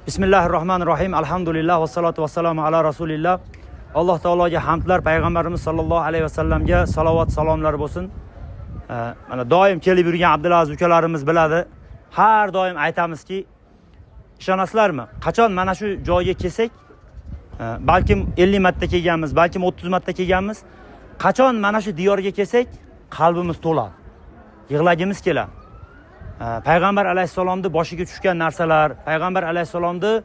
Bismillahir rohmanir rohim. Alhamdulillah vassalotu vassalamu ala rasulillah. Alloh taologa hamdlar, payg'ambarimiz sollallohu alayhi vasallamga salovat salomlar bo'lsin. Mana doim kelib yurgan Abdulaziz ukalarimiz biladi. Har doim aytamizki, ishonasizlarmi? Qachon mana shu joyga kelsak, balkim 50 marta kelganmiz, balkim 30 marta kelganmiz. Qachon mana shu diyorga kelsak, qalbimiz to'ladi. Yig'lagimiz keladi. Payg'ambar alayhissalomni boshiga tushgan narsalar, payg'ambar alayhissalomni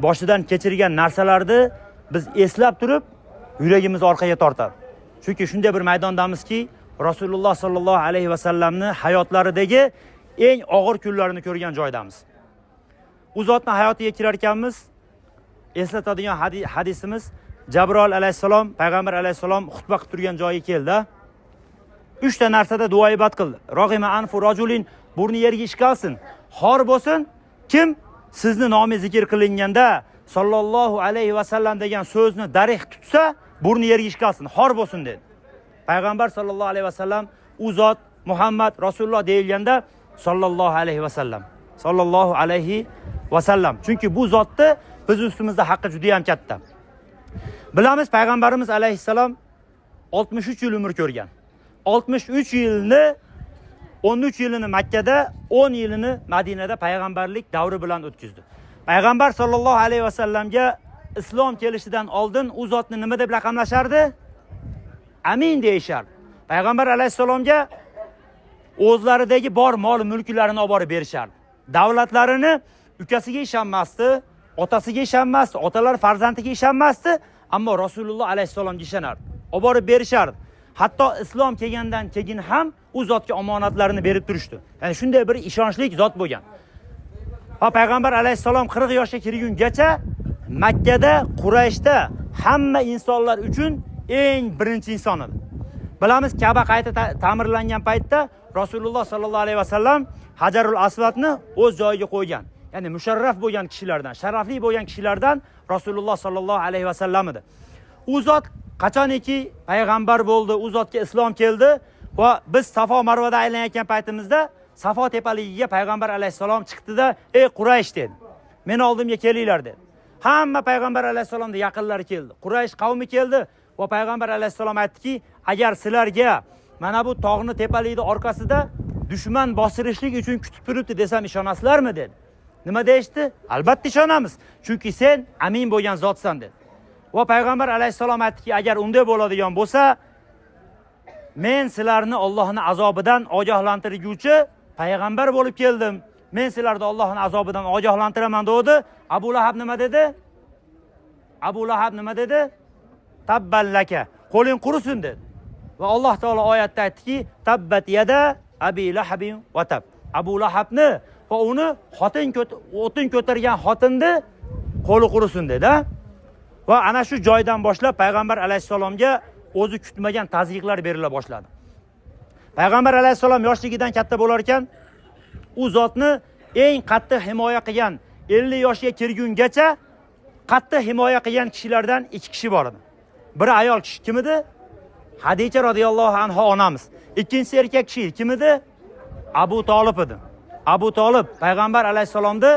boshidan kechirgan narsalarni biz eslab turib, yuragimiz orqaga tortadi. Chunki shunday bir maydondamizki, Rasululloh sollallohu alayhi vasallamni hayotlaridagi eng og'ir kunlarini ko'rgan joydamiz. U zotni hayotiga kirar ekanmiz, eslatadigan hadisimiz Jabroil alayhissalom payg'ambar alayhissalom xutba qilib turgan joyiga keldi. Uchta narsada duoibat qildi. Rog'ima anfu rajulin, burni yerga ishqalsin, xor bo'lsin kim sizni nomi zikr qilinganda sollallohu alayhi vasallam degan so'zni darih tutsa, burni yerga ishqalsin, xor bo'lsin dedi. Payg'ambar sollallohu alayhi vasallam u zot Muhammad Rasululloh deyilganda sollallohu alayhi vasallam, sollallohu alayhi vasallam. Chunki bu zotni biz ustimizda haqqi juda ham katta. Bilamiz, payg'ambarimiz alayhissalom 63 yil umr ko'rgan. 63 yilni 13 yilini Makkada, 10 yilini Madinada payg'ambarlik davri bilan o'tkazdi. Payg'ambar sollallohu alayhi vasallamga islom kelishidan oldin u zotni nima deb laqamlashardi? Amin deyishardi. Payg'ambar alayhissalomga o'zlaridagi bor mol mulklarini olib borib berishardi. Davlatlarini ukasiga ishonmasdi, otasiga ishonmasdi, otalar farzandiga ishonmasdi, ammo Rasululloh alayhissalomga ishonardi. Olib borib berishardi. Hatto islom kelgandan keyin ham u zotga omonatlarini berib turishdi. Ya'ni shunday bir ishonchli zot bo'lgan. Va payg'ambar alayhissalom 40 yoshga kirgungacha Makkada, Qurayshda hamma insonlar uchun eng birinchi inson edi. Bilamiz, Ka'ba qayta ta'mirlangan paytda Rasululloh sollallohu alayhi vasallam Hajarul Asvadni o'z joyiga qo'ygan. Ya'ni musharraf bo'lgan kishilardan, sharafli bo'lgan kishilardan Rasululloh sollallohu alayhi vasallam edi. U zot qachoniki payg'ambar bo'ldi, u zotga islom keldi va biz Safo Marvada aylanayotgan paytimizda Safo tepaligiga payg'ambar alayhissalom chiqdida, "Ey Quraysh" dedi. "Meni oldimga kelinglar" dedi. Hamma payg'ambar alayhissalomning yaqinlari keldi. Quraysh qavmi keldi va payg'ambar alayhissalom aytdiki, agar sizlarga mana bu tog'ni tepalikni orqasida dushman bostirishlik uchun kutib turibdi desam ishonasizlarmi dedi. Nima deyishdi? Albatta ishonamiz. Chunki sen amin bo'lgan zotsan dedi. Va payg'ambar alayhissalom aytdiki, agar unday bo'ladigan bo'lsa, men sizlarni Allohning azobidan ogohlantirguvchi payg'ambar bo'lib keldim. Men sizlarni Allohning azobidan ogohlantiraman dedi. Abu Lahab nima dedi? Abu Lahab nima dedi? Tabballaka. Qo'ling qurisin dedi. Va Alloh taolo oyatda aytdiki, tabbat yada abi lahabin va tab. Abu Lahabni va uni xotin o'tin ko'targan xotinni qo'li qurisin dedi. Va ana shu joydan boshlab payg'ambar alayhissalomga o'zi kutmagan tazyiqlar berila boshladi. Payg'ambar alayhissalom yoshligidan katta bo'lar ekan, u zotni eng qattiq himoya qilgan 50 yoshga kirgungacha qattiq himoya qilgan kishilardan ikki kishi bor edi. Biri ayol kishi kim edi? Hadicha roziyallohu anha onamiz. Ikkinchisi erkak kishi kim edi? Abu Tolib edi. Abu Tolib payg'ambar alayhissalomni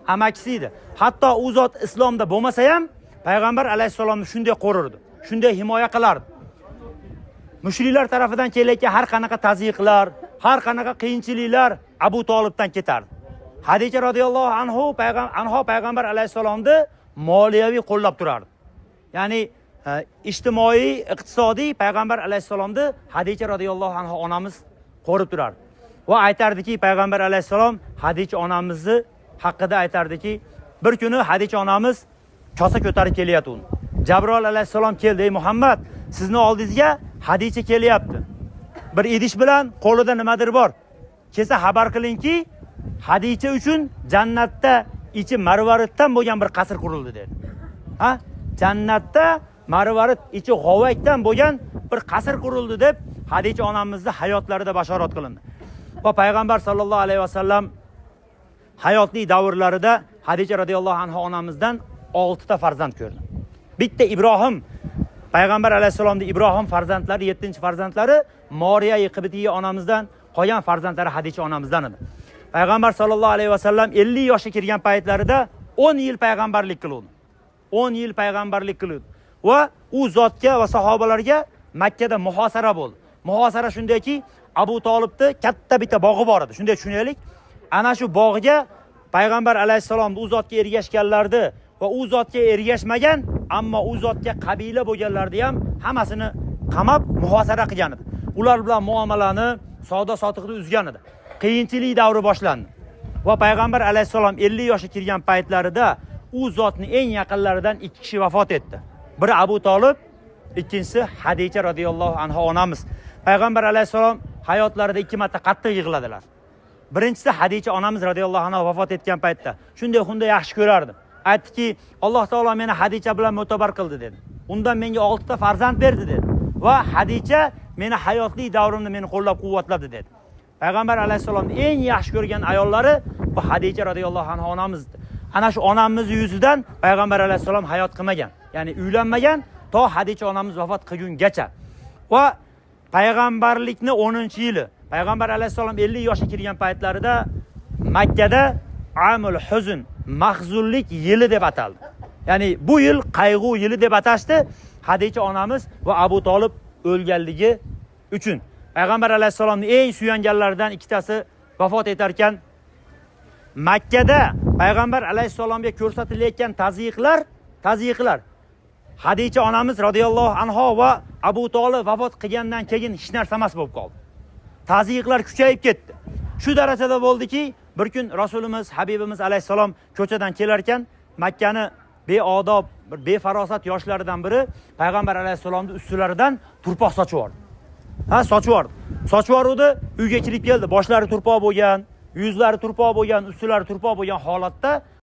amakisi edi. Hatto u zot islomda bo'lmasa ham payg'ambar alayhissalomni shunday qo'rirdi, shunday himoya qilardi. Mushriklar tarafidan kelayotgan har qanaqa tazyiqlar, har qanaqa qiyinchiliklar Abu Tolibdan ketardi. Hadicha roziyallohu anhu anho payg'ambar alayhissalomni moliyaviy qo'llab turardi. Ya'ni ijtimoiy, iqtisodiy payg'ambar alayhissalomni Hadicha roziyallohu anhu onamiz qo'rib turardi. Va aytardiki, payg'ambar alayhissalom Hadicha onamizni haqida aytardiki, bir kuni Hadicha onamiz kosa ko'tarib kelyapti. Jabroil alayhissalom keldi, "Ey Muhammad, sizni oldingizga Hadicha kelyapti. Bir idish bilan qo'lida nimadir bor. Kelsa xabar qilingki, Hadicha uchun jannatda ichi marvariddan bo'lgan bir qasr qurildi" dedi. Ha? Jannatda marvarid ichi g'ovakdan bo'lgan bir qasr qurildi deb Hadicha onamizni hayotlarida bashorat qilindi. Va payg'ambar sollallohu alayhi vasallam hayotli davrlarida Hadicha radhiyallohu anha onamizdan 6 ta farzand ko'rdi. Bitta Ibrohim payg'ambar alayhissalomning Ibrohim farzandlari, 7-farzandlari Moriya Qibtiyya onamizdan, qolgan farzandlari Hadicha onamizdan edi. Payg'ambar sollallohu alayhi vasallam 50 yoshga kirgan paytlarida 10 yil payg'ambarlik qildi. 10 yil payg'ambarlik qildi. Va u zotga va sahobalarga Makkada muhosara bo'ldi. Muhosara shundayki, Abu Tolibni katta bitta bog'i bor edi. Shunday tushunaylik. Ana shu bog'ga payg'ambar alayhissalom u zotga ergashganlarni va u zotga ergashmagan, ammo u zotga qabila bo'lganlarni ham hammasini qamab muhosara qilgan edi. Ular bilan muomalani, savdo sotiqni uzgan edi. Qiyinchilik davri boshlandi. Va payg'ambar alayhissalom 50 yoshga kirgan paytlarida u zotning eng yaqinlaridan 2 kishi vafot etdi. Biri Abu Tolib, ikkinchisi Hadicha radhiyallohu anha onamiz. Payg'ambar alayhissalom hayotlarida 2 marta qattiq yig'ladilar. Birinchisi Hadicha onamiz radhiyallohu anha vafot etgan paytda shunday xunday yaxshi ko'rardi. Aytdiki, Alloh taolo meni Hadicha bilan mo'tabar qildi dedi. Undan menga 6 ta farzand berdi dedi. Va Hadicha meni hayotlik davrimda meni qo'llab-quvvatladi dedi. Payg'ambar alayhissalomning eng yaxshi ko'rgan ayollari bu Hadicha radhiyallohu anha onamiz. Ana shu onamiz yuzidan payg'ambar alayhissalom hayot qilmagan, ya'ni uylanmagan to Hadicha onamiz vafot qilgungacha. Va payg'ambarlikni 10-yili payg'ambar alayhissalom 50 yoshga kirgan paytlarida Makkada Amul Huzn, mahzunlik yili deb ataldi. Ya'ni bu yil qayg'u yili deb atashdi Hadicha onamiz va Abu Tolib o'lganligi uchun. Payg'ambar alayhissalomning eng suyanganlaridan ikkitasi vafot etarkan Makkada payg'ambar alayhissalomga ko'rsatilayotgan tazyiqlar Hadicha onamiz radhiyallohu anha va Abu Tolib vafot qilgandan keyin hech narsa emas bo'lib qoldi. Tazyiqlar kuchayib ketdi. Shu darajada bo'ldiki, bir kun Rasulimiz, Habibimiz alayhissalom ko'chadan kelarkan Makkani beodob, bir befarosat yoshlaridan biri payg'ambar alayhissalomning ustilaridan turpoq sochib yubordi. Ha, sochib yubordi. Sochib yubordi, uyga kirib keldi. Boshlari turpoq bo'lgan, yuzlari turpoq bo'lgan, ustilari turpoq bo'lgan holatda.